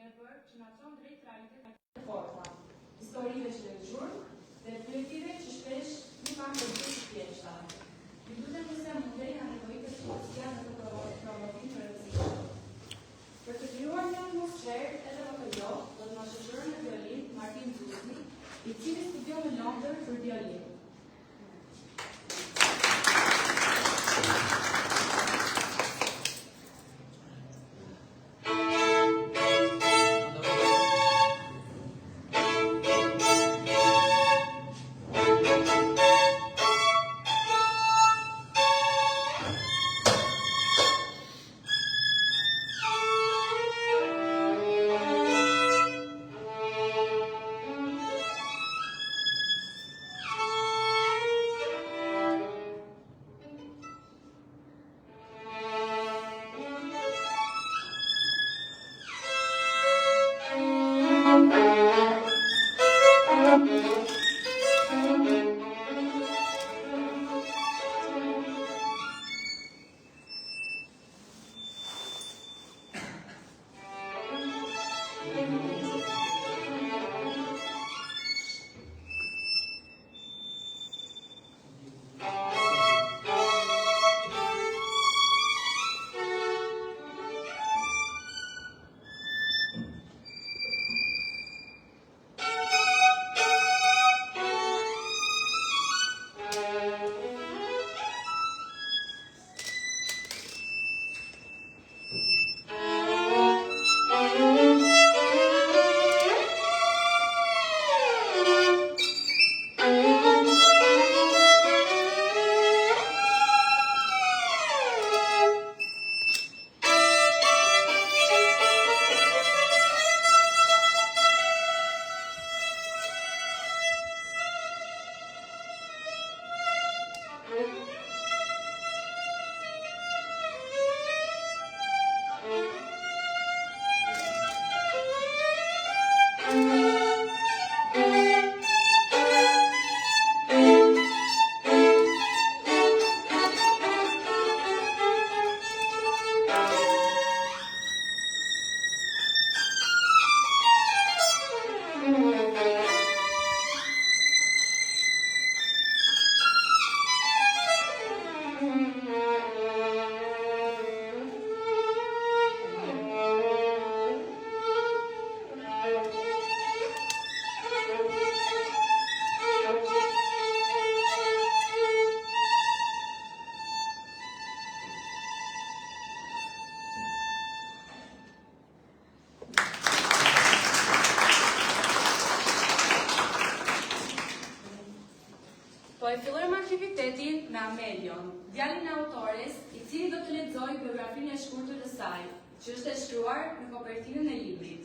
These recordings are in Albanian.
vepër që na çon drejt realiteteve të forta, historive që lënë gjurmë dhe pyetjeve që shpesh nuk kanë përgjigje të thjeshta. Ju lutem nëse mundeni na nevojitet poezia në këtë promovim të rëndësishëm. Për të krijuar një atmosferë edhe më të ngrohtë, do të na shoqërojë në violinë Martin Zusni, i cili studion në Londër për violinë. Po e fillojmë aktivitetin me Amelion, djalin e autores, i cili do të lexojë biografinë e shkurtër të saj, që është e shkruar në kopertinën e librit.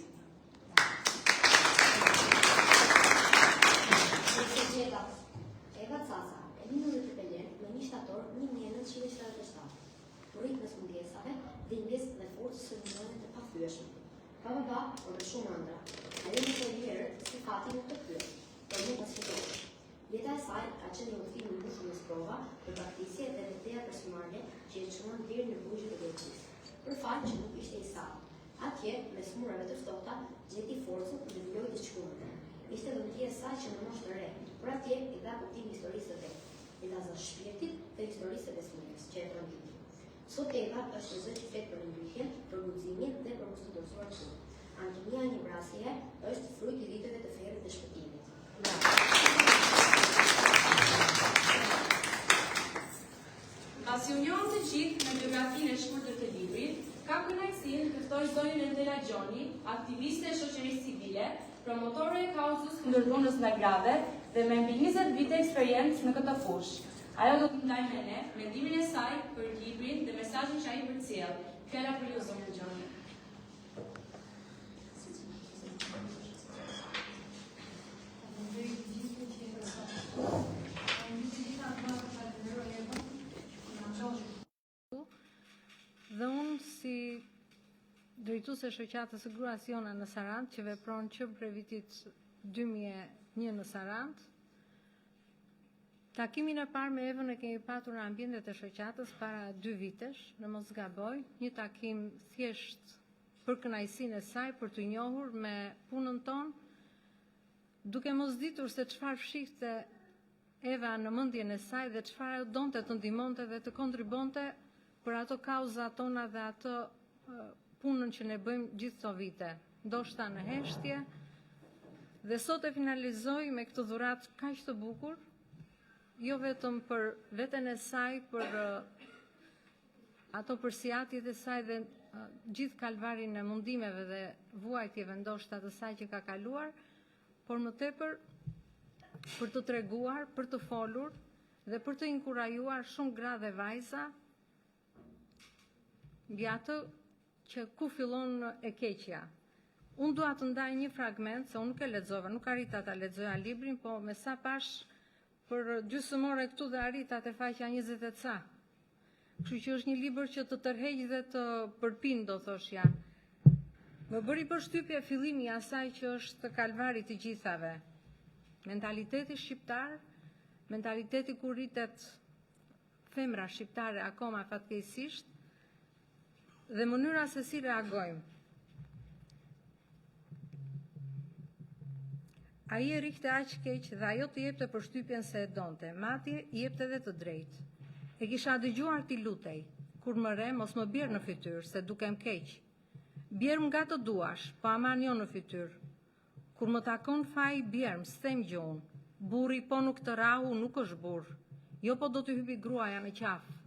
Mirë se gjeta. Eva Caca, e lindur në Tepelenë më 1 shtator 1977. U rrit mes mungesave, dhimbjes dhe forcës së një nëne të pathyeshme. Pa baba, por me shumë ëndrra. Ajo mësoi herët se fati nuk të pyet, por mund ta sfidosh. Jeta e saj ka qenë një udhëtim i mbushur me sprova, braktisje dhe beteja personale që e çuan deri në burgjet e Greqisë. Për faj që nuk ishte i saj. Atje, mes mureve të ftohta, gjeti forcën dhe vijoi të shkruante. Ishte dhuntia e saj që në moshë të re, por atje i dha kuptim historisë së vet. I dha zë shpirtit të historisë së Besmirës, që e tronditi. Sot Eva është një zë që flet për ringritjen, për guximin dhe për mos t'u dorëzuar kurrë. Alkimia e një vrasjeje është fryt i viteve të ferrit dhe shpëtimit. Pasi u njohëm të gjithë me biografinë e shkurtër të librit, kam kënaqësinë të ftoj zonjën Entela Gjoni, aktiviste e shoqërisë civile, promotore e kauzës kundër dhunës ndaj grave dhe me mbi 20 vite eksperiencë në këtë fushë. Ajo do të ndajë me ne mendimin e saj për librin dhe mesazhin që ai përcjell. Fjala për ju zonja Gjoni. Faleminderit të gjithëve që jeni sot këtu. Mbi të gjitha dua të falenderoj Evën që na mblodhi këtu. Dhe unë si drejtuese e shoqatës së gruas Jona në Sarandë, që vepron që prej vitit 2001 në Sarandë, Takimin e parë me Evën e kemi patur në ambientet e shoqatës para dy vitesh, në mos gaboj, një takim thjesht. për kënaqësinë e saj për t'u njohur me punën tonë, duke mos ditur se çfarë fshihte Eva në mendjen e saj dhe çfarë ajo donte të ndihmonte dhe të kontribonte për ato kauza tona dhe atë punën që ne bëjmë gjithë këto vite, ndoshta në heshtje. Dhe sot e finalizoi me këtë dhuratë kaq të bukur, jo vetëm për veten e saj, për ato përsiatjet e saj dhe gjithë kalvarin e mundimeve dhe vuajtjeve ndoshta të saj që ka kaluar, por më tepër për të treguar, për të folur dhe për të inkurajuar shumë gra dhe vajza mbi atë që ku fillon e keqja. Unë dua të ndaj një fragment, se unë nuk e lexova, nuk arrita ta lexoja librin, po me sa pashë për gjysmë ore këtu dhe arrita te faqja 20 e ca. Kështu që është një libër që të tërheq dhe të përpin, do thoshja. Më bëri përshtypje fillimi i asaj që është kalvari i të gjithave. Mentaliteti shqiptar, mentaliteti ku rritet femra shqiptare akoma fatkeqësisht dhe mënyra se si reagojmë. Ai e rrihte aq keq dhe ajo të jepte përshtypjen se e donte, madje i jepte edhe të drejtë. E kisha dëgjuar t'i lutej, kur më rreh mos më bjer në fytyrë, se dukem keq. Bjerm nga të duash, po aman jo në fytyrë. Kur më takon faji bjerm, s'them gjë unë. Burri po nuk të rrahu nuk është burrë. Jo po do t'i hypi gruaja në qafë.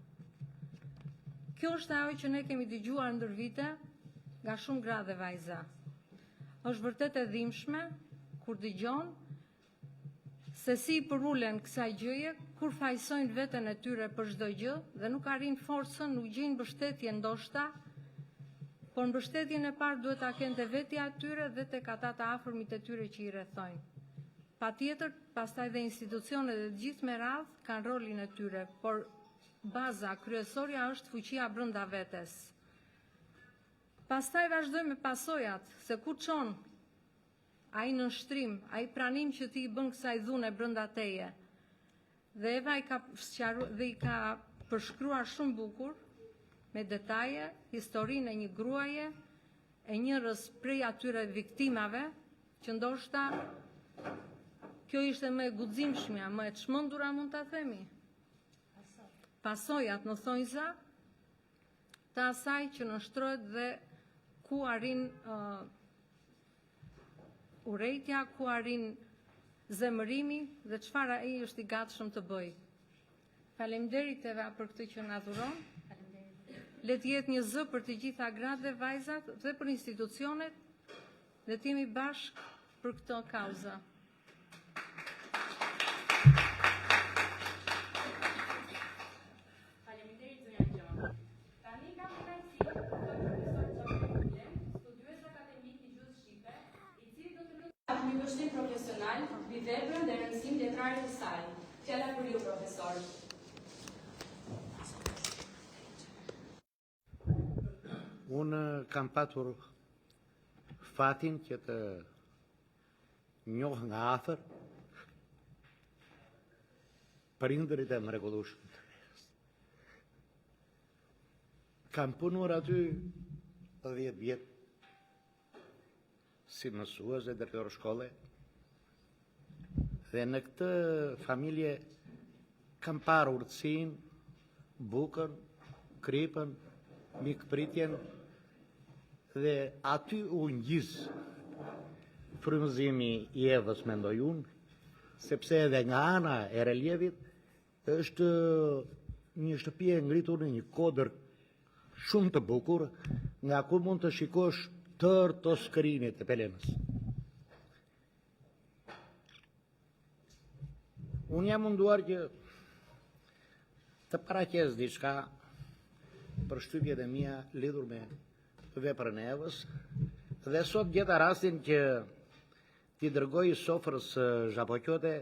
Kjo është ajo që ne kemi dëgjuar ndër vite nga shumë gra dhe vajza. Është vërtet e dhimbshme kur dëgjon se si i përulen kësaj gjëje, kur fajësojnë veten e tyre për çdo gjë dhe nuk arrijnë forcën, nuk gjejnë mbështetje ndoshta, por mbështetjen e parë duhet ta kenë te vetja e tyre dhe tek ata të afërmit e tyre që i rrethojnë. Patjetër, pastaj dhe institucionet dhe të gjithë me radhë kanë rolin e tyre, por baza kryesorja është fuqia brenda vetes. Pastaj vazhdojmë me pasojat, se ku çon ai nënshtrim, ai pranim që ti i bën kësaj dhune brenda teje. Dhe Eva i ka sqaru dhe i ka përshkruar shumë bukur me detaje historinë e një gruaje, e njërës prej atyre viktimave që ndoshta kjo ishte më e guximshmja, më e çmendura mund ta themi. Pasojat në thonjza të asaj që nënshtrohet dhe ku arrin uh, urrejtja, ku arrin zemërimi dhe çfarë ai është i gatshëm të bëjë. Faleminderit Eva për këtë që na dhuron. Le të jetë një zë për të gjitha gratë dhe vajzat dhe për institucionet dhe të jemi bashkë për këtë kauzë. Faleminderit zonja Gjoni. Tani kam kënaqësinë të ftoj profesor Xhafer Kulen, studiues akademik i gjuhës shqipe, i cili do të japë një vështrim profesional mbi veprën dhe rëndësinë letrare të saj. Fjala për ju, profesor. Unë kam patur fatin që të njoh nga afër prindërit e mrekullueshëm të Evës. Kam punuar aty 10 vjet si mësues dhe drejtor shkolle dhe në këtë familje kam parë urtësinë, bukën, kripën, mikpritjen dhe aty u ngjiz frymëzimi i Evës mendoj unë, sepse edhe nga ana e relievit është një shtëpi e ngritur në një kodër shumë të bukur, nga ku mund të shikosh tërë Toskërinë e Tepelenës. Unë jam munduar që të paraqes diçka përshtypjet e mia lidhur me veprën e Evës dhe sot gjeta rastin që t'i dërgoj sofrës Zhaboqote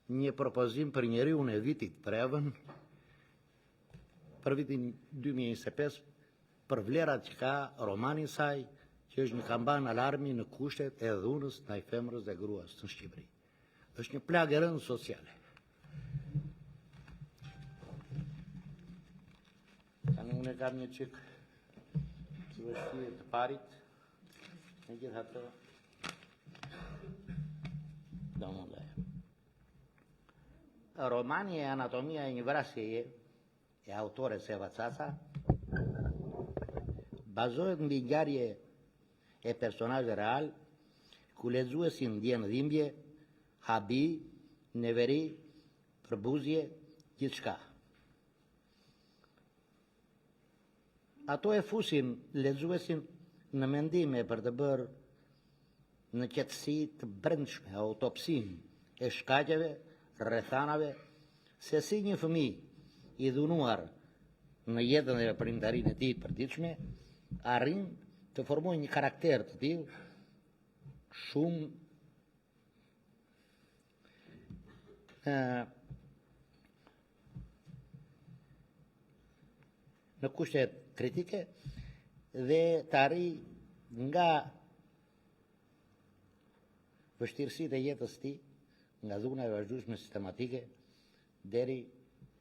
një propozim për njeriun e vitit për Evën për vitin 2025 për vlerat që ka romani i saj, që është një kambanë alarmi në kushtet e dhunës ndaj femrës dhe gruas në Shqipëri. Është një plagë e rëndë sociale. Tani unë e kam një çik. Të vështirë të parit, megjithatë, do mundohem. Romani Anatomia e një vrasjeje e autores Eva Caca bazohet mbi ngjarje e personazhe realë, ku lexuesi ndjen dhimbje, habi, neveri, përbuzje, gjithçka. Ato e fusin lexuesin në mendime për të bërë në qetësi të brendshme autopsinë e shkaqeve, rrethanave, se si një fëmijë i dhunuar në jetën dhe veprimtarinë e tij të përditshme arrin të formojë një karakter të tillë shumë në kushte kritike dhe të arrijë nga vështirësitë e jetës së tij, nga dhuna e vazhdueshme sistematike deri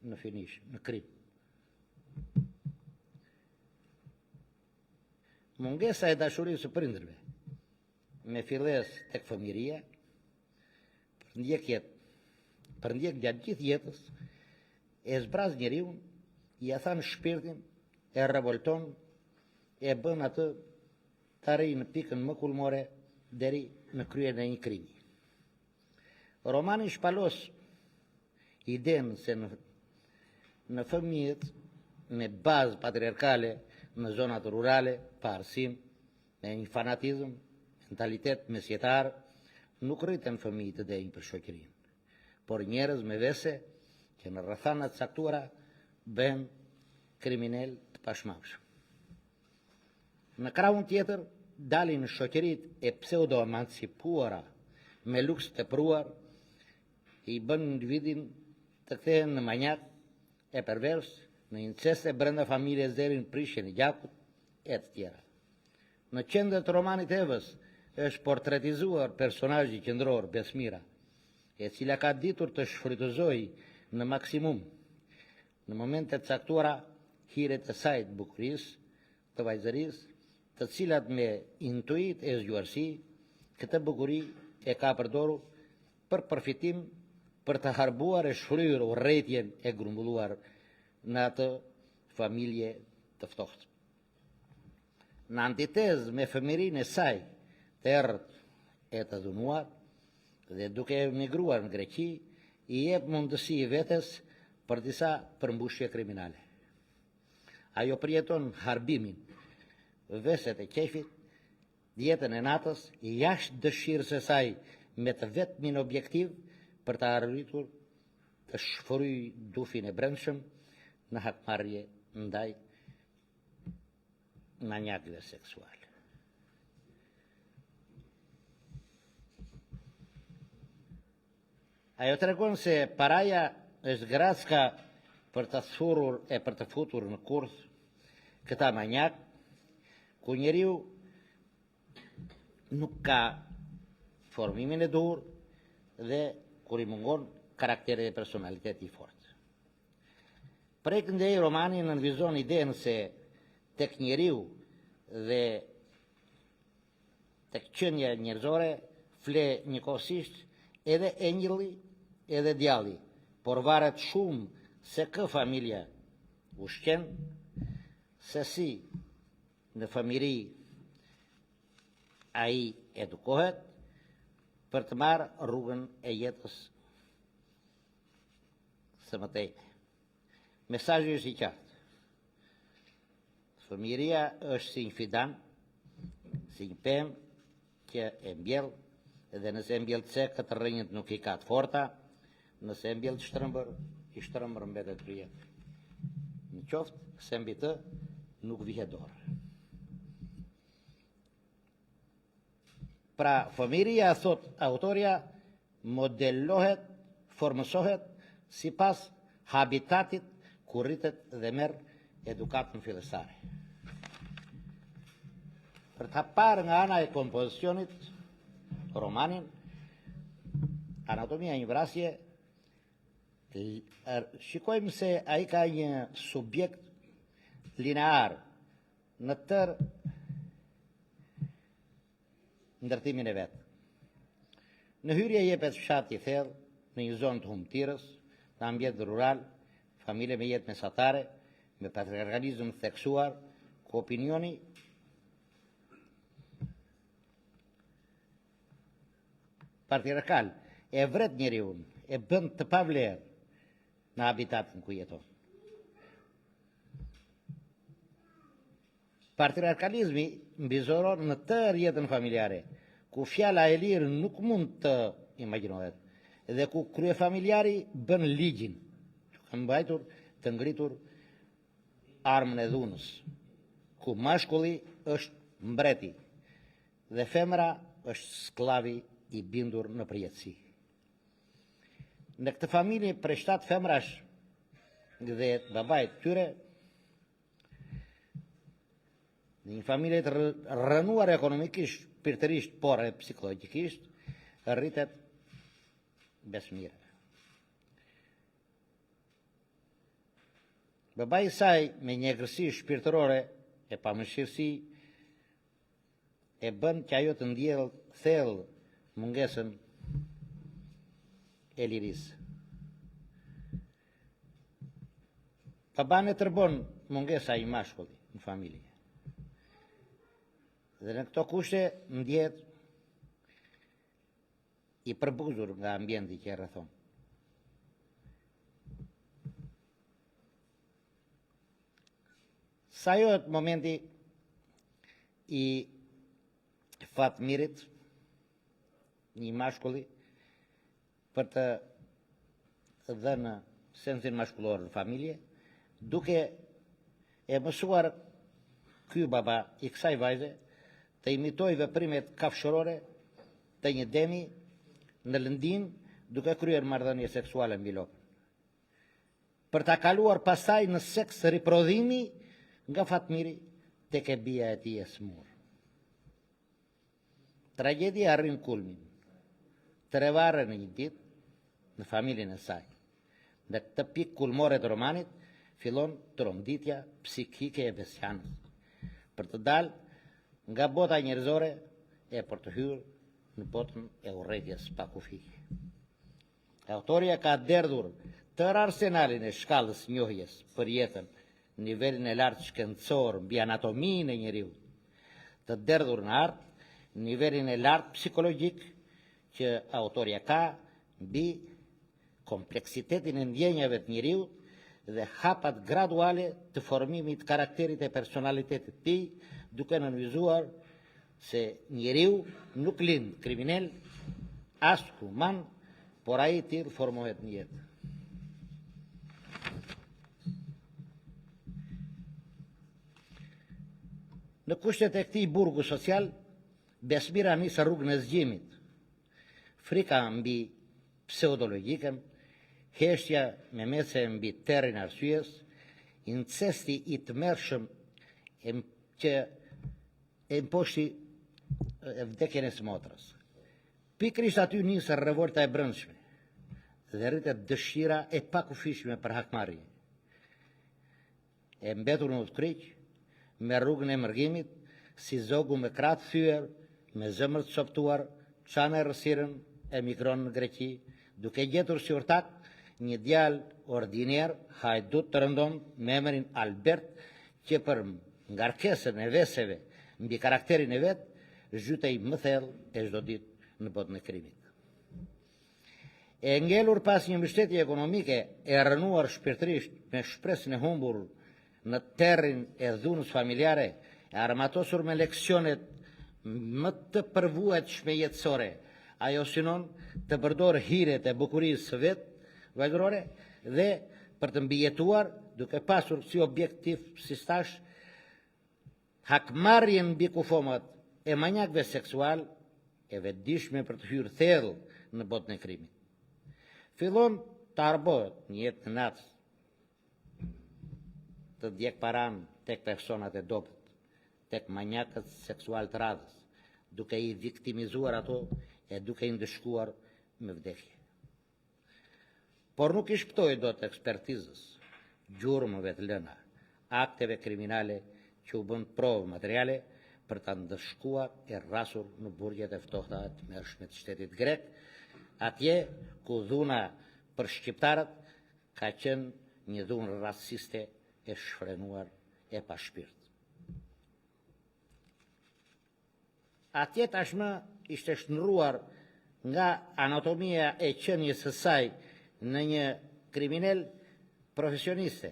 në finish, në krim. Mungesa e dashurisë së prindërve me fillesë tek fëmijëria, përndjekjet, përndjek gjatë gjithë jetës, e zbraz njeriun, ia than shpirtin, e revolton, e bën atë të arrijë në pikën më kulmore deri në kryerjen e një krimi. Romani shpalos idenë se në, në fëmijët me bazë patriarkale në zonat rurale, pa arsim, me një fanatizëm, mentalitet mesjetar, nuk rriten fëmijë të denjë për shoqërinë, por njerëz me vese që në rrethana të caktuara bëhen kriminelë të pashmangshëm. Në krahun tjetër dalin shoqëritë e pseudo-emancipuara me luks të tepruar, i bën individin të kthehen në manjak e pervers, në inceste brenda familjes deri në prishjen e gjakut e të tjera. Në qendër të romanit të Evës është portretizuar personazhi qendror Besmira, e cila ka ditur të shfrytëzojë në maksimum në momente të caktuara hiret e saj të bukurisë, të vajzërisë, të cilat me intuitë e zgjuarsi këtë bukuri e ka përdorur për përfitim, për të harbuar e shfryrë urrejtjen e grumbulluar në atë familje të ftohtë. Në antitezë me fëmijërinë e saj të errët e të dhunuar dhe duke emigruar në Greqi, i jep mundësi vetes për disa përmbushje kriminale. Ajo përjeton harbimin, veset e qejfit, jetën e natës, jashtë dëshirës së saj me të vetmin objektiv për të arritur të shfryjë dufin e brendshëm në hakmarrje ndaj manjakëve seksualë. Ajo tregon se paraja është gracka për të thurur e për të futur në kurth këta manjakë, ku njeriu nuk ka formimin e duhur dhe kur i mungon karakteri dhe personaliteti i fortë. Prej këndej romani nënvizon idenë se tek njeriu dhe tek qenia njerëzore fle njëkohësisht edhe engjëlli edhe djalli, por varet shumë se kë familja ushqen, se si në fëmijëri ai edukohet për të marrë rrugën e jetës së mëtejme. Mesazhi është i qartë. Fëmijëria është si një fidan, si një pemë që e mbjell dhe nëse e mbjell cekët rrënjët nuk i ka të forta, nëse e mbjell shtrembër, i shtrembër mbetet për jetë. Në qoftë se mbi të nuk vihet dorë. Pra, fëmijëria, thotë autorja, modelohet, formësohet sipas habitatit ku rritet dhe merr edukatën fillestare. Për ta parë nga ana e kompozicionit, romanin Anatomia e një vrasje, shikojmë se ai ka një subjekt linear në tërë. ndërtimin e vet. Në hyrje jepet fshati i thellë, në një zonë të humbëtirës, në ambient rural, familje me jetë mesatare, me patriarkalizëm të theksuar, ku opinioni patriarkal e vret njeriun, e bën të pavlerë në habitatin ku jeton. Patriarkalizmi mbizotëron në tërë jetën familjare, ku fjala e lirë nuk mund të imagjinohet dhe ku kryefamiljari bën ligjin, duke mbajtur të ngritur armën e dhunës, ku mashkulli është mbreti dhe femra është skllavi i bindur në përjetësi. Në këtë familje prej 7 femrash dhe babait të tyre, Në një familje të rrënuar ekonomikisht, shpirtërisht, por edhe psikologjikisht, rritet Besmira. Babai i saj me një egërsi shpirtërore e pamëshirësi e bën që ajo të ndjejë thellë mungesën e lirisë. Babanë e tërbon mungesa e një mashkulli në familje. Dhe në këto kushte ndjehet i përbuzur nga ambienti që e rrethon. Sajohet momenti i Fatmirit, një mashkulli, për të dhënë sensin mashkullor në familje, duke e mësuar ky baba i kësaj vajze të imitojë veprimet kafshërore të një demi në lëndinë duke kryer marrëdhënie seksuale mbi lopën. Për ta kaluar pastaj në seks riprodhimi nga Fatmiri tek e bija e tij e sëmurë. Tragjedia arrin kulmin. Tre varre në një ditë në familjen e saj. Në këtë pikë kulmore të romanit fillon tronditja psikike e Besianës për të dalë nga bota njerëzore e për të hyrë në botën e urrejtjes pa kufi. Autorja ka derdhur tërë arsenalin e shkallës njohjes për jetën, nivelin e lartë shkencor mbi anatominë e njeriut, të derdhur në art, nivelin e lartë psikologjik që autorja ka mbi kompleksitetin e ndjenjave të njeriut dhe hapat graduale të formimit të karakterit e personalitetit të tij, duke nënvizuar se njeriu nuk lind kriminel, as human, por ai i tillë formohet në jetë. Në kushtet e këtij burgu social, Besmira nis rrugën e zgjimit. Frika mbi pseudologjikën, heshtja memece mbi terrin e arsyes, incesti i tmerrshëm që e mposhti vdekjen e së motrës. Pikërisht aty nis revolta e brendshme dhe rritet dëshira e pakufishme për hakmarrje. E mbetur në udhëkryq, me rrugën e mërgimit, si zogu me krah të thyer, me zemër të copëtuar, çan errësirën e migron në Greqi, duke gjetur si ortak një djalë ordiner, hajdut të rëndomtë me emrin Albert, që për ngarkesën e veseve mbi karakterin e vet, zhytej më thellë e çdo ditë në botën e krimit. E ngelur pas një mbështetje ekonomike, e rrënuar shpirtërisht me shpresën e humbur në terrin e dhunës familjare, e armatosur me leksionet më të përvuajtshme jetësore, ajo synon të përdorë hiret e bukurisë së vet vajzërore dhe për të mbijetuar duke pasur si objektiv si thashë hakmarrjen mbi kufomat e manjakëve seksualë e vetëdijshme për të hyrë thellë në botën e krimit. Fillon të harbohet në jetën e natës, të djegë paranë tek personat e dobët, tek manjakët seksualë të radhës, duke i viktimizuar ato e duke i ndëshkuar me vdekje. Por nuk i shpëtoi dot ekspertizës, gjurmëve të lëna, akteve kriminale që u bënë provë materiale për ta ndëshkuar e rrasur në burgjet e ftohta e tmerrshme të shtetit grek, atje ku dhuna për shqiptarët ka qenë një dhunë raciste e shfrenuar e pashpirt. Atje tashmë ishte shndërruar nga anatomia e qenies së saj në një kriminel profesioniste,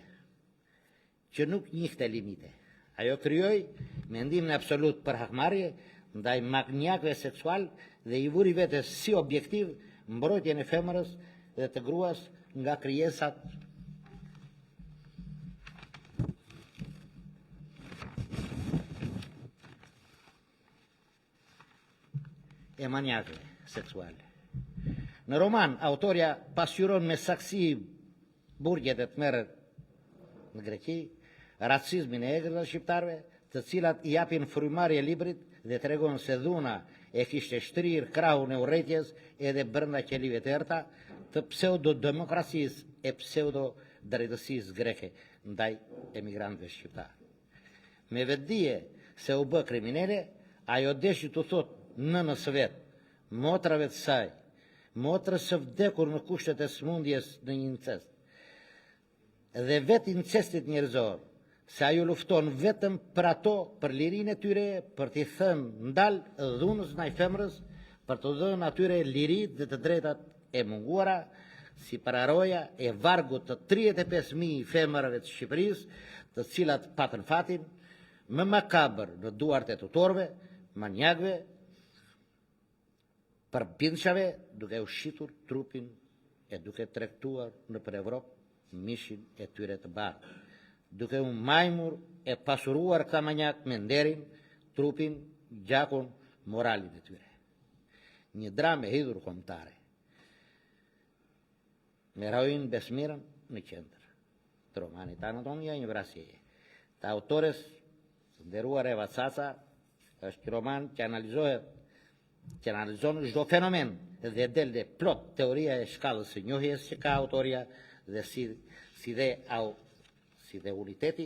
që nuk njihte limite. Ajo krijoi mendimin absolut për hakmarrje ndaj maniakëve seksualë dhe i vuri vetes si objektiv mbrojtjen e femrës dhe të gruas nga krijesat e maniakëve seksualë. Në roman, autorja pasqyron me saktësi burgjet e tmerret në Greqi, racizmin e egër ndaj shqiptarëve, të cilat i japin frymëmarrje librit dhe tregon se dhuna e kishte shtrirë krahun e urrejtjes edhe brenda qelive të errëta të pseudodemokracisë e pseudodrejtësisë greke ndaj emigrantëve shqiptarë. Me vetëdije se u bë kriminele, ajo deshi t'u thotë nënës së vet, motrave të saj, motrës së vdekur në kushtet e sëmundjes në një incest, dhe vetë incestit njerëzor, se ajo lufton vetëm për ato, për lirinë e tyre, për t'i thënë ndal dhunës ndaj femrës, për t'u dhënë atyre liritë dhe të drejtat e munguara, si pararoja e vargut të 35.000 femrave të Shqipërisë, të cilat patën fatin më makabër në duart e tutorëve, maniakëve, përbindshave, duke u shitur trupin e duke tregtuar nëpër Evropë mishin e tyre të bardhë, duke u majmur e pasuruar këta maniakë me nderin, trupin, gjakun, moralin e tyre. Një dramë e hidhur kombëtare. Me heroinë Besmirën në qendër të romanit Anatomia e një vrasjeje. Të autores së nderuar Eva Caca është një roman që analizohet që analizon çdo fenomen dhe del dhe plot teoria e shkallës së njohjes që ka autoria dhe si, si dhe au, si dhe uniteti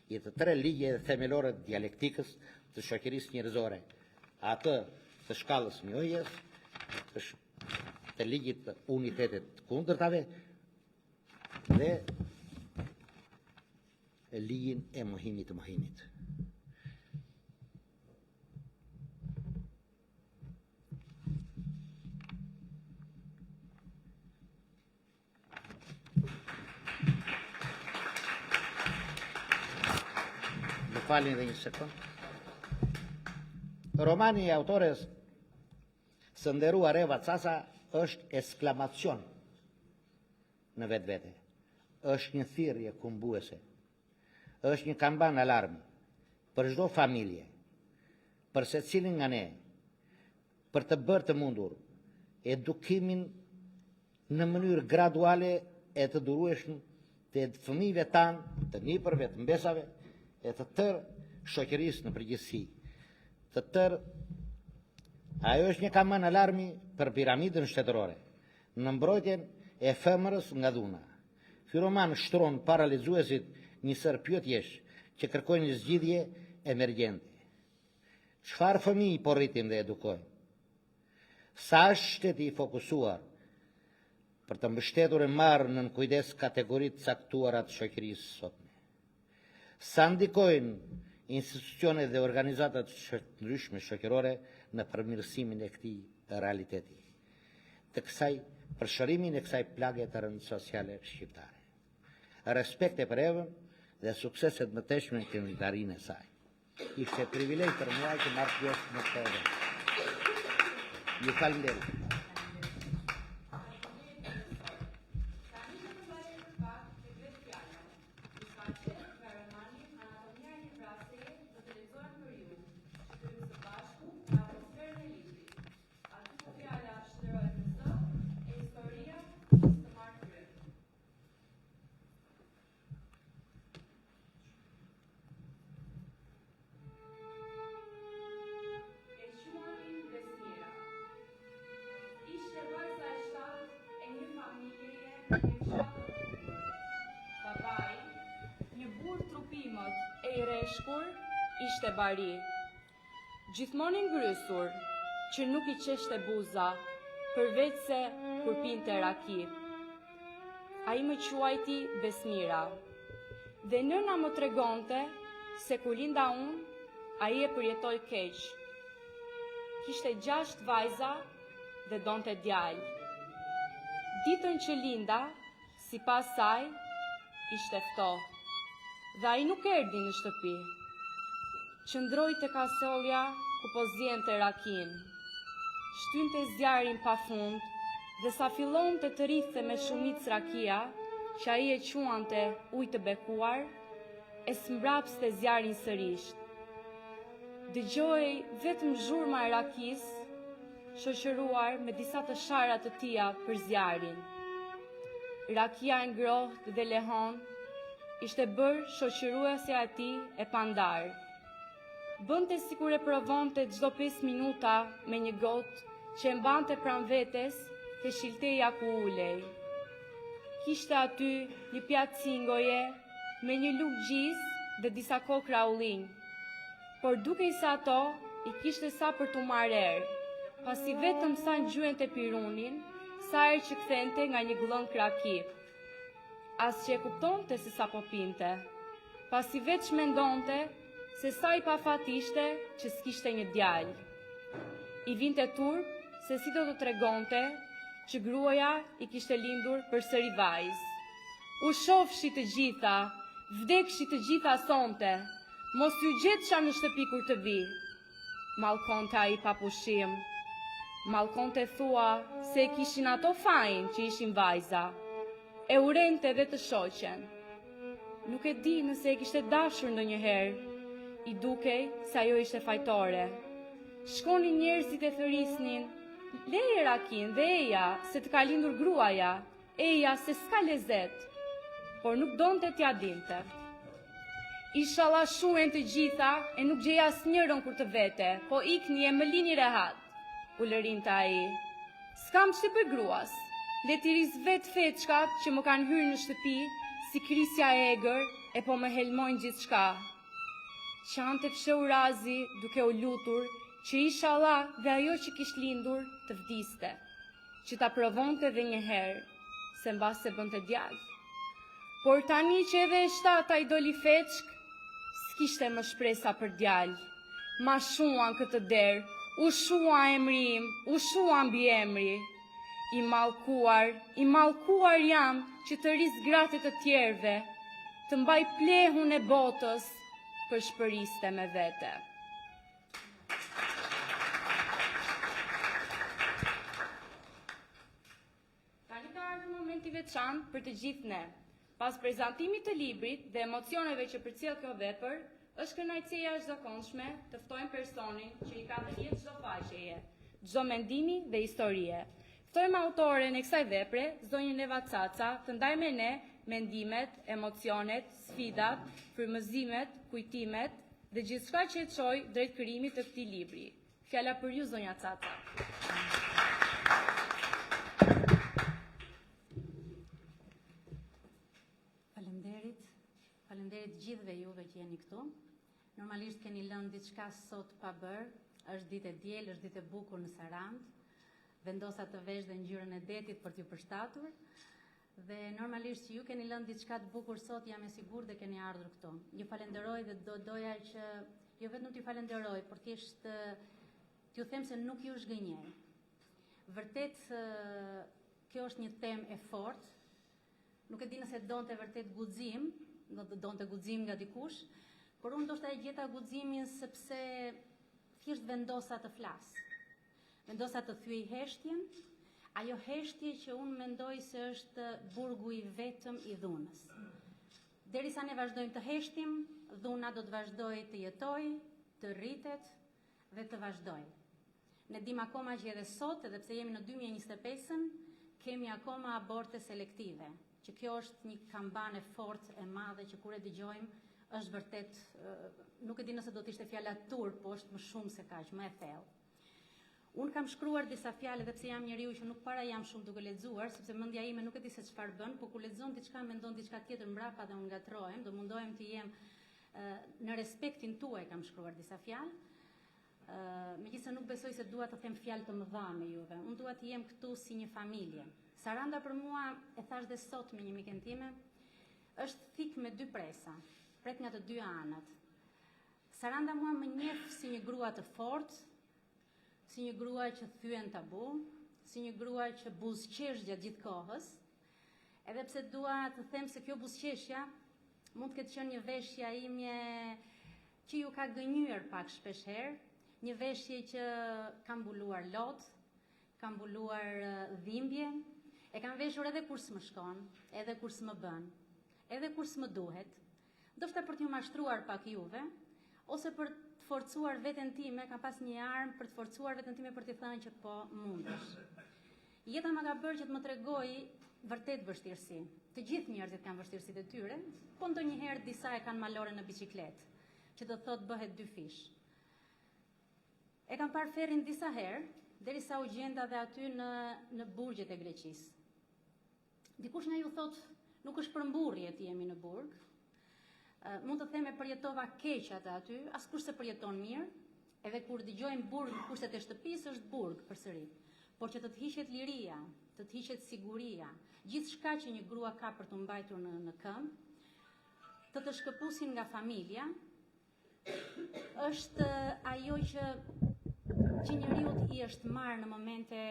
i të tre ligjeve themelore të dialektikës të shoqërisë njerëzore, atë të shkallës njohjes, të, të ligjit të unitetit të kundërtave dhe ligjin e mohimit të mohimit. Më falni edhe një sekond. Romani i autores së nderuar Eva Caca është esklamacion në vetvete. Është një thirrje kumbuese. Është një kambanë alarmi për çdo familje, për secilin nga ne, për të bërë të mundur edukimin në mënyrë graduale e të durueshme të fëmijëve tanë, të nipërve, të mbesave e të tërë shoqërisë në përgjithësi. Të tërë ajo është një kambanë alarmi për piramidën shtetërore, në mbrojtjen e femrës nga dhuna. Ky roman shtron para lexuesit një sërë pyetjesh që kërkojnë zgjidhje emergjente. Çfarë fëmijë po rritim dhe edukojmë? Sa është shteti i fokusuar për të mbështetur e marrë nën kujdes kategori të caktuara të shoqërisë sotme? Sa ndikojnë institucionet dhe organizatat të ndryshme shoqërore në përmirësimin e këtij realiteti, të kësaj për shërimin e kësaj plage të rëndë sociale shqiptare. Respekte për Evën dhe suksese të mëtejshme në krijimtarinë e saj. Ishte privilegj për mua që marr pjesë në këtë event. Ju faleminderit. Tani do të ndalemi për pak tek vetë fjala. Dy faqe nga romani Anatomia e një vrasjeje do të lexohen për ju, që të hyjmë së bashku në atmosferën e librit. Aty ku fjala shndërrohet në zë, e historia nis të marrë frymë. E quanin Besmira. Ishte vajza e shtatë e një familjeje në një fshat të bukur. Babai, një burrë trupimët e i rreshkur, ishte bari. Gjithmonë i ngrysur, që nuk i qeshte buza, përveçse kur pinte raki. Ai më quajti Besmira. Dhe nëna më tregonte se kur linda unë, ai e përjetoi keq. Kishte gjashtë vajza dhe donte djalë. Ditën që linda, Sipas saj, ishte ftohtë dhe ai nuk erdhi në shtëpi. Qëndroi te kasollja ku po ziente rakinë. Shtynte zjarrin pa fund dhe sa fillonte të rridhte me shumicë rakia, që ai e quante ujë të bekuar, e zmbrapste zjarrin sërish. Dëgjohej vetëm zhurma e rakisë, shoqëruar me disa të shara të tija për zjarrin. Rakia e ngrohtë dhe lehonë ishte bërë shoqëruesja e tij e pandarë. Bënte sikur e provonte çdo 5 minuta me një gotë që e mbante pranë vetes te shilteja ku ulej. Kishte aty një pjatë cingoje me një lugë gjizë dhe disa kokrra ullinj. Por dukej se ato i kishte sa për t'u marrë erë, pasi vetëm sa ngjyente pirunin, sa herë që kthente nga një gllënkë raki. As që e kuptonte se sa po pinte, pasi veç mendonte se sa i pafat ishte që s'kishte një djalë. I vinte turp se si do të tregonte që gruaja i kishte lindur përsëri vajzë. U shofshi të gjitha, vdekshi të gjitha sonte, Mos ju gjetsha në shtëpi kur të vij, mallkonte ai pa pushim. Mallkonte thua se e kishin ato fajin që ishin vajza. E urrente dhe të shoqen. Nuk e di nëse e kishte dashur ndonjëherë. I dukej se ajo ishte fajtore. Shkonin njerëzit e thërrisnin, leje rakinë dhe eja se të ka lindur gruaja, Eja se s'ka lezet, por nuk donte t'ia dinte. Ishalla shuhen të gjitha e nuk gjej asnjërën kur të vete, po ikni e më lini rehat, ulërinte ai. S'kam ç't'i bëj gruas, le t'i rrisë vetë feçkat që më kanë hyrë në shtëpi si krisja e egër e po më helmojnë gjithçka. Qante fshehurazi duke u lutur që ishalla dhe ajo që kish lindur të vdiste. që ta provonte dhe një herë, se mbase bënte djalë. Por tani që edhe e shtata i doli feçkë, s'kishte më shpresa për djalë. Ma shuan këtë derë, u shua emri im, u shua mbiemri. I mallkuar, i mallkuar jam që të rris gratë e të tjerëve, të mbaj plehun e botës, pëshpëriste me vete. Tani ka ardhur moment i veçantë për të gjithë ne. Pas prezantimit të librit dhe emocioneve që përcjell kjo vepër, është kënaqësi e jashtëzakonshme të ftojmë personin që i ka dhënë jetë çdo faqeje, çdo mendimi dhe historie. Ftojmë autoren e kësaj vepre, zonjën Eva Caca, të ndajë me ne mendimet, emocionet, sfidat, frymëzimet, kujtimet dhe gjithçka që e çoi drejt krijimit të këtij libri. Fjala për ju, zonja Caca. Faleminderit. Faleminderit të gjithëve juve që jeni këtu. Normalisht keni lënë diçka sot pa bërë. Është ditë e diel, është ditë e bukur në Sarandë. Vendosa të vesh dhe ngjyrën e detit për t'ju përshtatur. Dhe normalisht që ju keni lënë diçka të bukur sot, jam e sigurt dhe keni ardhur këtu. Ju falenderoj dhe do doja që jo vetëm t'ju falenderoj, por thjesht t'ju them se nuk ju zhgënjej. Vërtet kjo është një temë e fortë. Nuk e di nëse donte vërtet guxim, do të donte guxim nga dikush, por unë ndoshta e gjeta guximin sepse thjesht vendosa të flas. Vendosa të thyej heshtjen, ajo heshtje që unë mendoj se është burgu i vetëm i dhunës. Derisa ne vazhdojmë të heshtim, dhuna do të vazhdojë të jetojë, të rritet dhe të vazhdojë. Ne dimë akoma që edhe sot, edhe pse jemi në 2025-ën, kemi akoma aborte selektive, që kjo është një kambanë e fortë e madhe që kur e dëgjojmë është vërtet nuk e di nëse do të ishte fjala turp, po është më shumë se kaq, më e thellë. Unë kam shkruar disa fjalë edhe pse jam njeriu që nuk para jam shumë duke lexuar, sepse mendja ime nuk e di se çfarë bën, po kur lexon diçka mendon diçka tjetër mbrapa dhe unë ngatërrohem, do mundohem të jem në respektin tuaj kam shkruar disa fjalë. Megjithëse nuk besoj se dua të them fjalë të mëdha me juve. Unë dua të jem këtu si një familje. Saranda për mua, e thashë dhe sot me një miken time, është thikë me dy presa, pret nga të dy anët. Saranda mua më njeh si një grua të fortë, si një grua që thyen tabu, si një grua që buzëqesh gjatë gjithë kohës, edhe pse dua të them se kjo buzëqeshja mund të ketë qenë një veshja imje që ju ka gënjyer pak shpesh herë, një veshje që ka mbuluar lot, ka mbuluar dhimbje, e kam veshur edhe kur s'më shkon, edhe kur s'më bën, edhe kur s'më duhet, ndoshta për t'ju mashtruar pak juve, ose për të forcuar veten time, kam pas një armë për të forcuar veten time për t'i thënë që po mundesh. Jeta më ka bërë që të më tregojë vërtet vështirësi. Të gjithë njerëzit kanë vështirësitë e tyre, po ndonjëherë disa e kanë malore në biçikletë, që do të thotë bëhet dyfish. E kam parë ferrin disa herë, derisa u gjenda dhe aty në në burgjet e Greqisë. Dikush nga ju thotë, nuk është për mburrje të jemi në burg. Mund të them e përjetova keq atë aty, askush s'e përjeton mirë, edhe kur dëgjojmë burg në kushtet e shtëpisë është burg përsëri. Por që të të hiqet liria, të të hiqet siguria, gjithçka që një grua ka për t'u mbajtur në në këmbë, të të shkëpusin nga familja, është ajo që që njeriut i është marrë në momente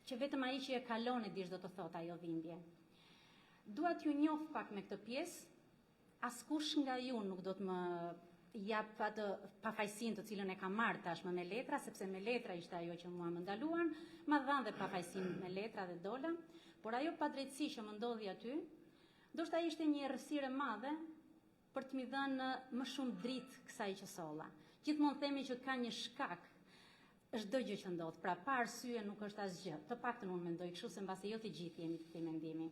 që vetëm ai që e kalon e di ç'do të thotë ajo dhimbje. Dua t'ju njoh pak me këtë pjesë. Askush nga ju nuk do të më jap atë pafajësinë të cilën e kam marrë tashmë me letra, sepse me letra ishte ajo që mua më ndaluan, ma dhanë dhe pafajësinë me letra dhe dola, por ajo padrejtësi që më ndodhi aty, ndoshta ishte një errësirë e madhe për të m'i dhënë më shumë dritë kësaj që solla. Gjithmonë themi që ka një shkak çdo gjë që ndodh, pra pa arsye nuk është asgjë. Të paktën unë mendoj kështu se mbase jo të gjithë jemi të këtij mendimi.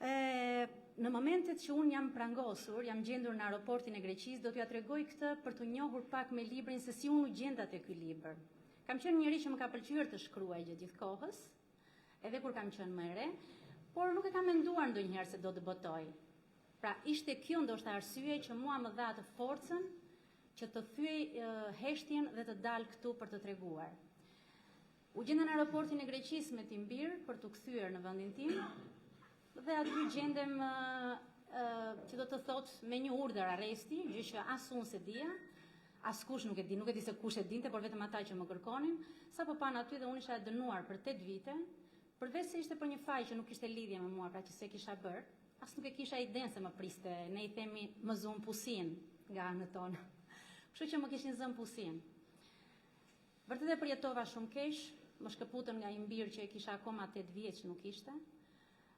E, në momentet që unë jam prangosur, jam gjendur në aeroportin e Greqisë, do t'jua tregoj këtë për t'u njohur pak me librin se si unë u gjenda te ky libër. Kam qenë njeri që më ka pëlqyer të shkruaj gjatë gjithë kohës, edhe kur kam qenë më e re, por nuk e kam menduar ndonjëherë se do të botoj. Pra ishte kjo ndoshta arsye që mua më dha atë forcën që të thyej heshtjen dhe të dal këtu për të treguar. U gjenda në aeroportin e Greqisë me tim bir për t'u kthyer në vendin tim dhe aty gjendem që do të thotë me një urdhër arresti, gjë që as unë s'e dija, askush nuk e di, nuk e di se kush e dinte, por vetëm ata që më kërkonin, sapo panë aty dhe unë isha e dënuar për 8 vite, përveç se ishte për një faj që nuk kishte lidhje me mua, pra që s'e kisha bërë, as nuk e kisha idenë se më priste, ne i themi më zunë pusin nga anët tona. Kështu që më kishin zënë pusin. Vërtet e përjetova shumë keq, më shkëputën nga im bir që e kisha akoma 8 vjeç nuk ishte.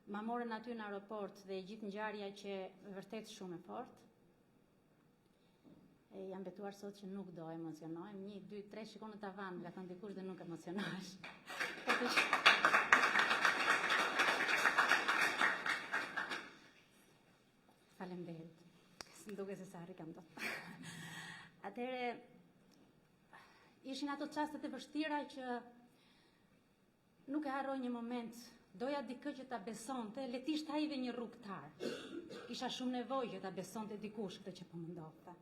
Ma morën aty në aeroport dhe e gjithë ngjarja qe vërtet shumë e fortë. E jam betuar sot që nuk do emocionohem. 1 2 3 shikon në tavan, më ka thënë dikush dhe nuk emocionohesh. Po të Faleminderit. S'më duket se sa arrij kam dot. Atëherë ishin ato çastet e vështira që Nuk e harroj një moment, doja dikë që ta besonte, le të ishte ai dhe një rrugëtar. Kisha shumë nevojë që ta besonte dikush këtë që po më ndodhte.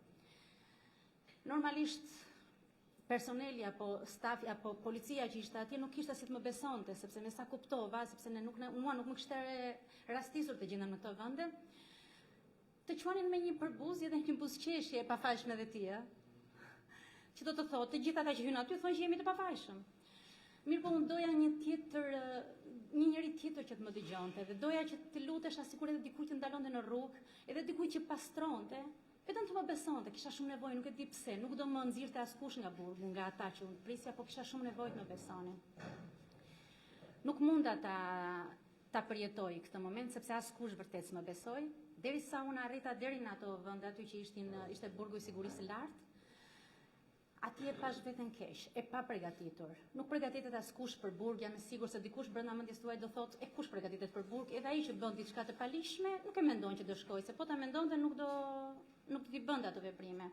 Normalisht personeli apo stafi apo policia që ishte atje nuk kishte si të më besonte, sepse me sa kuptova, sepse ne nuk mua nuk më kishte rastisur të gjendem në këto vende. Të quanin me një përbuzje dhe një buzëqeshje e pafajshme dhe ti, ë? Që do të thotë, të gjithë ata që hynë aty thonë që jemi të pafajshëm. Mirëpo unë doja një tjetër, një njeri tjetër që të më dëgjonte dhe doja që të lutesha sikur edhe dikujt të ndalonte në rrugë, edhe dikujt që pastronte, vetëm të më besonte, kisha shumë nevojë, nuk e di pse, nuk do më nxirrte askush nga burgu, nga ata që unë prisja, po kisha shumë nevojë të më besonin. Nuk munda ta ta përjetoj këtë moment sepse askush vërtet s'më besoi, derisa unë arrita deri në ato vende aty që ishtin ishte burgu i sigurisë së lartë. Atje e pash veten keq, e papregatitur. Nuk pregatitet askush për burg, jam e sigurt se dikush brenda mendjes tuaj do thotë, e kush pregatitet për burg, edhe ai që bën diçka të paligjshme, nuk e mendon që do shkojë, se po ta mendonte nuk do nuk do t'i bënte ato veprime.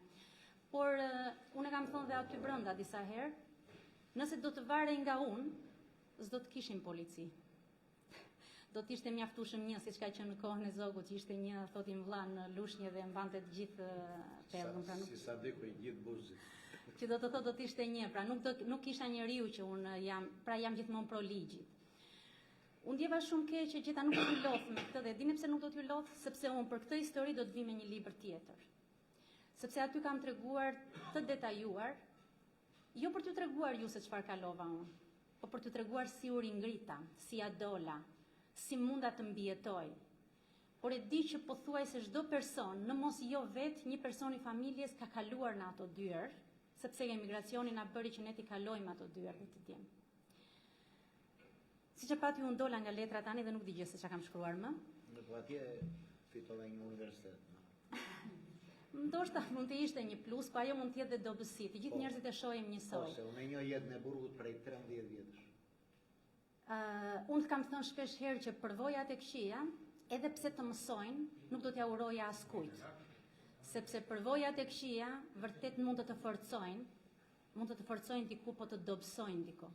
Por unë e kam thënë dhe aty brenda disa herë, nëse do të varej nga unë, s'do të kishim polici. Do të ishte mjaftueshëm një, siç ka qenë në kohën e Zogut, që ishte një, thotë im vëlla në Lushnjë dhe mbante të gjithë pellgun, pra nuk si Sadiku i gjithë Buzit. Që do të thotë do të ishte një, pra nuk do nuk isha njeriu që unë jam, pra jam gjithmonë pro ligjit. U ndjeva shumë keq që gjitha nuk do t'ju lodh me këtë dhe dini pse nuk do t'ju lodh, sepse unë për këtë histori do të vij me një libër tjetër. Sepse aty kam treguar të detajuar, jo për t'ju treguar ju se çfarë kalova unë, po për t'ju treguar si u ringrita, si ia dola, si munda të mbijetoj. Por e di që pothuajse çdo person, në mos jo vetë, një person i familjes ka kaluar në ato dyer, sepse emigracioni na bëri që ne t'i kalojmë ato dyer dhe t'i dimë. Siç e patë ju unë dola nga letra tani dhe nuk di gjë se çka kam shkruar më. Në po atje fitove një universitet. Ndoshta mund të ishte një plus, po ajo mund të jetë dhe dobësi. Të gjithë po, njerëzit e shohim njësoj. Po, se unë e njoh jetën e burgut prej 13 vjetësh. Uh, unë të kam thënë shpesh herë që përvojat e këqija, edhe pse të mësojnë, nuk do t'ia uroja askujt. Sepse përvojat e këqija vërtet mund të të forcojnë, Mund të të forcojnë diku, po të dobësojnë diku.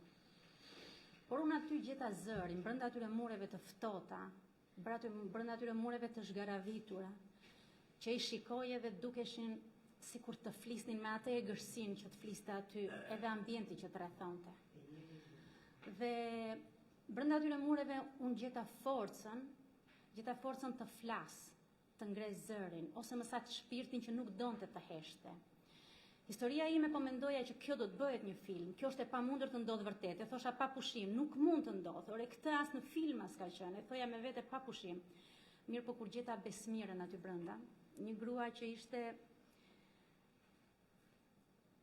Por unë aty gjeta zërin, brenda atyre mureve të ftohta, brenda atyre mureve të zhgaravitura, që i shikoje dhe dukeshin sikur të flisnin me atë egërsinë që të fliste aty, edhe ambienti që të rrethonte. Dhe brenda atyre mureve unë gjeta forcën, gjeta forcën të flas, të ngre zërin, ose më saktë shpirtin që nuk donte të heshte. Historia ime po mendoja që kjo do të bëhet një film, kjo është e pamundur të ndodhë vërtet, e thosha pa pushim, nuk mund të ndodhë, ore këtë as në filma s'ka qenë, e thoja me vete pa pushim. Mirëpo kur gjeta Besmirën aty brenda, një grua që ishte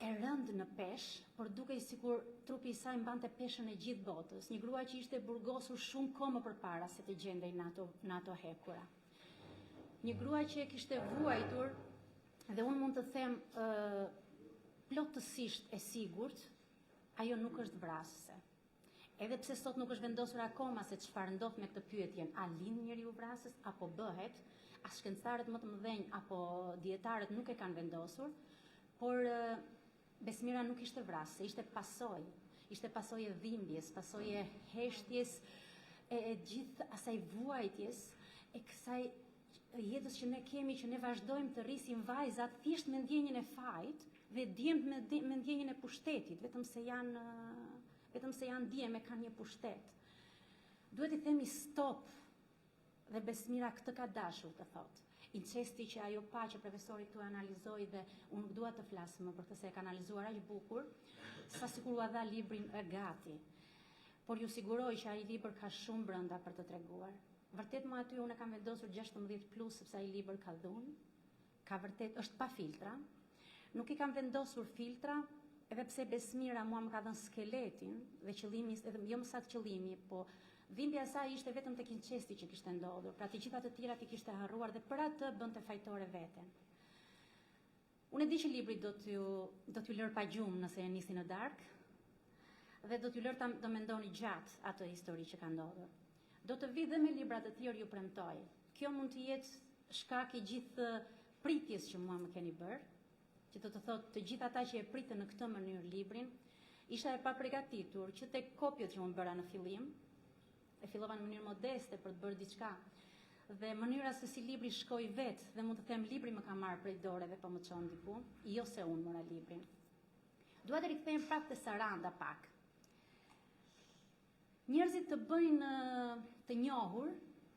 e rëndë në peshë, por dukej sikur trupi i saj mbante peshën e gjithë botës. Një grua që ishte burgosur shumë kohë më përpara se të gjendej në ato në ato hekura. Një grua që e kishte vuajtur dhe unë mund të them ë plotësisht e sigurt, ajo nuk është vrasëse. Edhe pse sot nuk është vendosur akoma se çfarë ndodh me këtë pyetjen, a lind njeriu vrasës apo bëhet, as shkencëtarët më të mëdhenj apo dijetarët nuk e kanë vendosur, por Besmira nuk ishte vrasëse, ishte pasojë. Ishte pasojë e dhimbjes, pasojë e heshtjes, e, e gjithë asaj vuajtjes, e kësaj jetës që ne kemi, që ne vazhdojmë të rrisim vajzat thjesht me ndjenjën e fajit dhe djemtë me, me ndjenjën e pushtetit, vetëm se janë vetëm se janë djem e kanë një pushtet. Duhet t'i themi stop dhe Besmira këtë ka dashur të thotë. Incesti që ajo pa që profesori këtu e analizoi dhe unë nuk dua të flas më për këtë se e ka analizuar aq bukur, sa sikur ua dha librin e gati. Por ju siguroj që ai libër ka shumë brenda për të treguar. Vërtet më aty unë e kam vendosur 16 plus sepse ai libër ka dhunë, ka vërtet është pa filtra. Nuk i kam vendosur filtra, edhe pse Besmira mua më ka dhënë skeletin dhe qëllimi, edhe jo më saktë qëllimi, po dhimbja e saj ishte vetëm tek incesti që kishte ndodhur, pra të gjitha të tjerat i kishte harruar dhe për atë bënte fajtore veten. Unë e di që libri do t'ju do t'ju lërë pa gjumë nëse e nisni në darkë dhe do t'ju lërë ta të mendoni gjatë atë histori që ka ndodhur. Do të vij dhe me libra të tjerë ju premtoj. Kjo mund të jetë shkak i gjithë pritjes që mua më keni bërë, që do të thotë të gjithë ata që e pritën në këtë mënyrë librin, isha e papregatitur që tek kopjet që unë bëra në fillim, e fillova në mënyrë modeste për të bërë diçka. Dhe mënyra se si libri shkoi vetë dhe mund të them libri më ka marrë prej dore dhe po më çon diku, jo se unë mora librin. Dua të rikthehem prapë te Saranda pak. Njerëzit të bëjnë të njohur,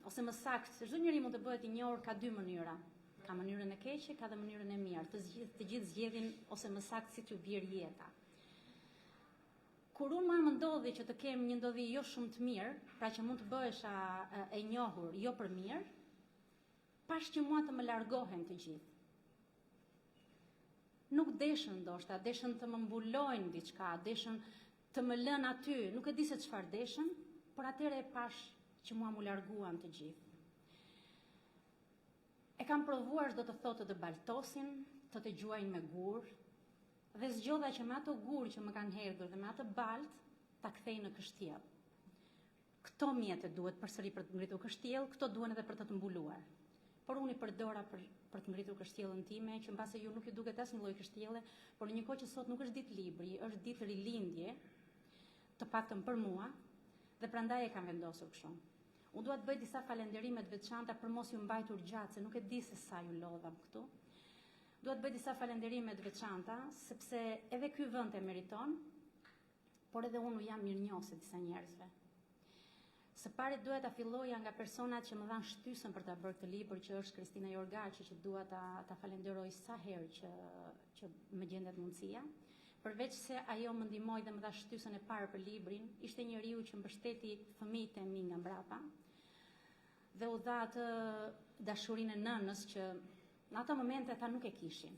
ose më saktë, çdo njeri mund të bëhet i njohur ka dy mënyra. Ka mënyrën e keqe, ka dhe mënyrën e mirë. Të gjithë të gjithë zgjedhin ose më saktë si t'ju bjerë jeta. Kur unë mua më ndodhi që të kem një ndodhi jo shumë të mirë, pra që mund të bëhesha e njohur jo për mirë, pashë që mua të më largohen të gjithë. Nuk deshën ndoshta, deshën të më mbulojnë diçka, deshën të më lënë aty, nuk e di se çfarë deshën, por atëherë e pashë që mua m'u larguan të gjithë. E kam provuar ç'do të thotë të të baltosin, të të gjuajnë me gurë, Dhe zgjodha që me ato gurë që më kanë hedhur dhe me atë baltë ta kthej në kështjellë. Këto mjete duhet përsëri për të ngritur kështjellë, këto duhen edhe për të të mbuluar. Por unë i përdora për për të ngritur kështjellën time, që mbase ju nuk ju duket asnjë lloj kështjelle, por në një kohë që sot nuk është ditë libri, është ditë rilindje, të paktën për mua, dhe prandaj e kam vendosur kështu. Unë dua të bëj disa falënderime të veçanta për mos ju mbajtur gjatë, se nuk e di se sa ju lodhëm këtu. Dua të bëj disa falënderime të veçanta, sepse edhe ky vend e meriton, por edhe unë u jam mirënjohëse disa njerëzve. Së pari doja ta filloja nga personat që më dhanë shtysën për ta bërë këtë libër, që është Kristina Jorgaqi, që dua ta ta falenderoj sa herë që që më gjendet mundësia. Përveç se ajo më ndihmoi dhe më dha shtysën e parë për librin, ishte njeriu që mbështeti fëmijët e mi nga mbrapa dhe u dha atë dashurinë e nënës që në ato momente ata nuk e kishin.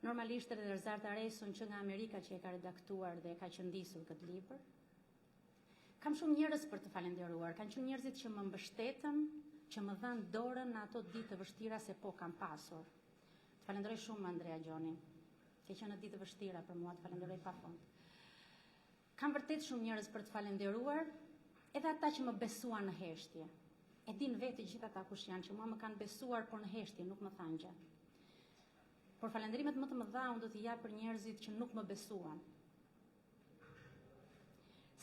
Normalisht edhe Rezarta Resun që nga Amerika që e ka redaktuar dhe e ka qëndisur këtë libër. Kam shumë njerëz për të falenderuar, kanë qenë njerëzit që më mbështetën, që më dhanë dorën në ato ditë të vështira se po kam pasur. Të falenderoj shumë Andrea Gjoni. Ke qenë në ditë të vështira për mua, të falenderoj pafund. Kam vërtet shumë njerëz për të falenderuar, edhe ata që më besuan në heshtje. E dinë vetë të gjithë ata kush janë që mua më kanë besuar, por në heshtje nuk më thanë gjë. Por falenderimet më të mëdha unë do t'i jap për njerëzit që nuk më besuan.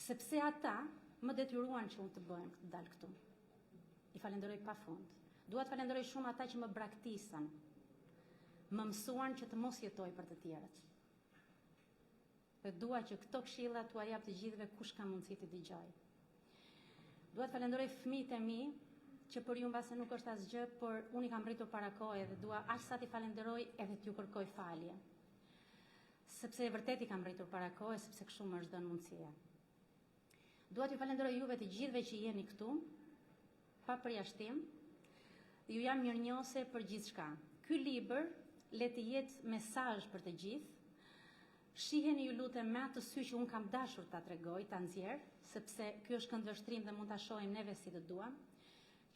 Sepse ata më detyruan që unë të bëhem të dal këtu. I falenderoj pa fund. Dua të falenderoj shumë ata që më braktisën. Më mësuan që të mos jetoj për të tjerët. Dhe dua që këto këshilla t'ua jap të gjithëve kush ka mundësi të dëgjojë. Dua të falenderoj fëmijët e mi, që për ju mbase nuk është asgjë, por unë i kam rritur para kohe dhe dua aq sa t'i falenderoj edhe t'ju kërkoj falje. Sepse vërtet i kam rritur para kohe, sepse kështu më është dhënë mundësia. Dua t'ju falenderoj juve të gjithëve që jeni këtu, pa përjashtim. Ju jam mirënjohëse për gjithçka. Ky libër le të jetë mesazh për të gjithë. Shiheni ju lutem me atë sy që unë kam dashur ta tregoj, ta nxjerr, sepse ky është këndvështrim dhe mund ta shohim neve si të duam.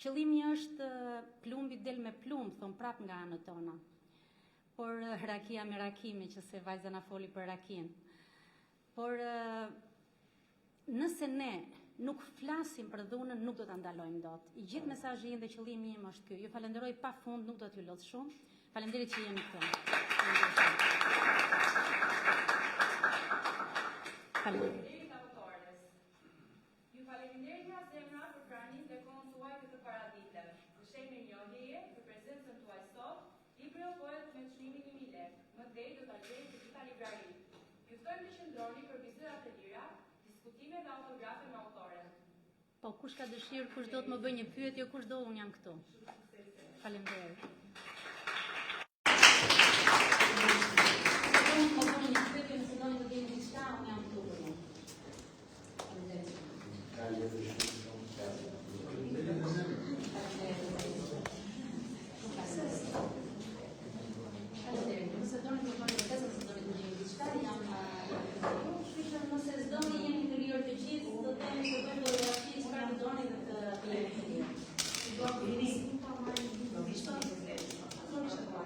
Qëllimi është plumbi del me plumb, thonë prap nga anët tona. Por rakia me raki, meqenëse vajza na foli për rakinë. Por nëse ne nuk flasim për dhunën, nuk do ta ndalojmë dot. I gjithë mesazhi im dhe qëllimi im është ky. Ju falenderoj pa fund, nuk do t'ju lodh shumë. Faleminderit që jeni këtu. Faleminderit. Ju faleminderit nga zemra për praninë dhe kohën tuaj këtë paradite. Në shenjë mirënjohjeje për prezencën tuaj sot, libri ofrohet me çmimin 1000 lekë. Më tej do ta gjeni të gjitha libraritë. Ju ftojmë të qëndroni për biseda të lira, diskutime dhe autografe me autoren. Po, kush ka dëshirë, kush do të më bëjë një pyetje, kush do, unë jam këtu. Faleminderit.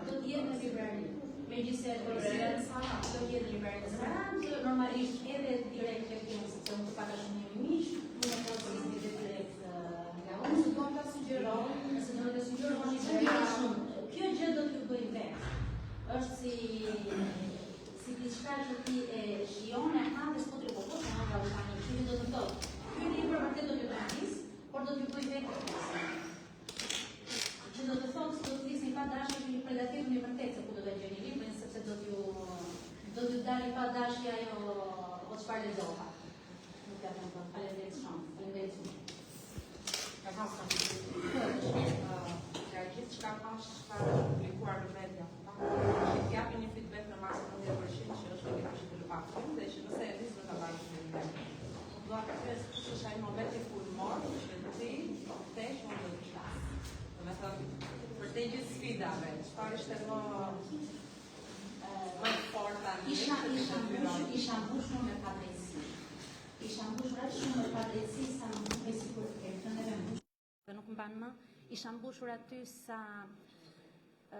Do të jetë në librari. Megjithëse porosia do të jetë në librari në Sarandë, normalisht edhe direkt tek unë, sepse unë të pak a shumë jemi miq, mund të porosisni edhe direkt nga unë. Nëse duam ta sugjerojmë, nëse doni ta sugjeroni, shumë. Kjo gjë do t'ju bëjë vetë. Është si si diçka që ti e shijon e ha dhe s'po të po po nga ballkani, që do të thotë. Ky libër vërtet do t'ju trondisë, por do t'ju bëjë vetë të flisni. Që do të thotë se do të flisni pa dashje që ju përgatituni vërtet se ku do ta gjeni librin, sepse do t'ju do t'ju dali pa dashje ajo o çfarë lexova. Nuk ja them dot. Faleminderit shumë. Faleminderit shumë. Ka pasur nga gjithë çka pash çfarë është publikuar në media, që të japin një feedback në masën 90% që është një libër që të lë pa frymë dhe që nëse e nis do ta marrësh në një Unë dua të pyes kush është ai momenti kulmor që ti the që unë do të flas. Domethënë, për të gjithë sfidave, çfarë ishte më më e forta në Isha jetë që isha të mbushur, detyroi? isha mbushur me padrejtësi. Isha mbushur aq shumë me padrejtësi sa më dukej sikur e thënë edhe mbushur dhe nuk mban më. Isha mbushur aty sa ë,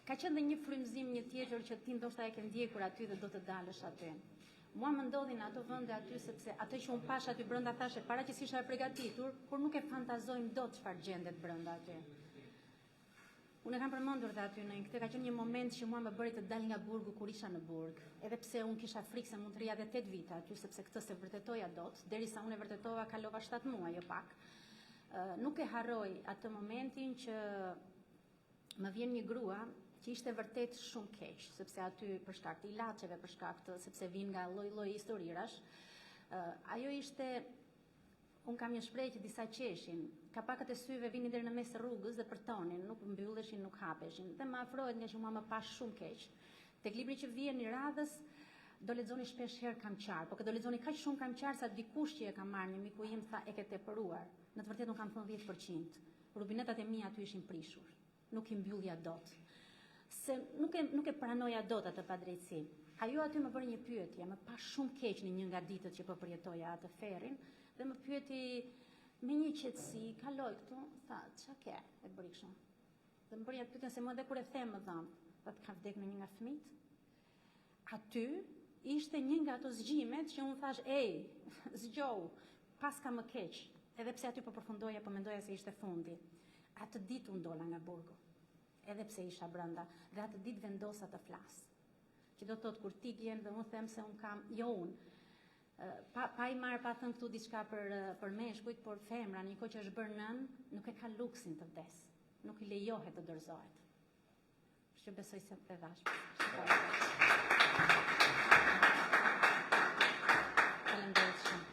ka qenë dhe një frymëzim një tjetër që ti ndoshta e ke ndjekur aty dhe do të dalësh aty. Mua më ndodhi në ato vende aty sepse atë që unë pash aty brenda thashë para që s'isha e përgatitur, por nuk e fantazojmë dot çfarë gjendet brenda aty. Unë e kam përmendur dhe aty në këtë ka qenë një moment që mua më bëri të dal nga burgu kur isha në burg. Edhe pse unë kisha frikë se mund të rria edhe 8 vite aty sepse këtë se vërtetoja dot, derisa unë e vërtetova kalova 7 muaj, jo pak. Nuk e harroj atë momentin që më vjen një grua që ishte vërtet shumë keq, sepse aty për shkak të ilaçeve, për shkak të sepse vijnë nga lloj-lloj historirash, ajo ishte Unë kam një shprehje që disa qeshin, kapakët e syve vinin deri në mes rrugës dhe përtonin, nuk mbylleshin, nuk hapeshin. Dhe më afrohet ngaqë mua më pa shumë keq. Tek libri që vjen i radhës do lexoni shpesh herë kam qarë, po do lexoni kaq shumë kam qarë sa dikush që e ka marrë një miku im tha e ke tepëruar. Në të vërtetë unë kam thënë 10%. Rubinetat e mia aty ishin prishur. Nuk i mbyllja dot. Se nuk e nuk e pranoja dot atë padrejtësi. Ajo aty më bëri një pyetje, më pa shumë keq në një nga ditët që po përjetoja atë ferrin dhe më pyeti me një qetësi, kaloi këtu, tha, "Ça ke?" E bëri kështu. Dhe më bëri atë pyetjen se mua edhe kur e them më dhemb, tha, "Të ka vdekur ndonjë nga fëmijët?" Aty ishte një nga ato zgjimet që unë thashë, ej, zgjohu, paska më keq, edhe pse aty po përfundoja, po mendoja se ishte fundi. Atë ditë unë dola nga burgu, edhe pse isha brenda, dhe atë ditë vendosa të flas. Që do të thotë kur ti vjen dhe unë them se unë kam, jo unë, pa, pa i marrë pa thënë këtu diçka për, për meshkujt, por femra, në një kohë që është bërë nënë, nuk e ka luksin të vdesë, nuk i lejohet të dorëzohet. Kështu që besoj se e dhashë. Faleminderit shumë.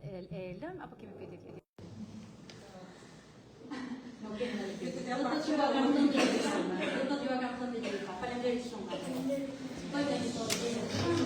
E, e lëm apo kemi pyetje tjetër? Nuk kemi ndonjë pyetje. Do të thotë kam thënë të gjitha. Do të thotë jua kam thënë të gjitha. Faleminderit shumë. Faleminderit. Po të një thotë.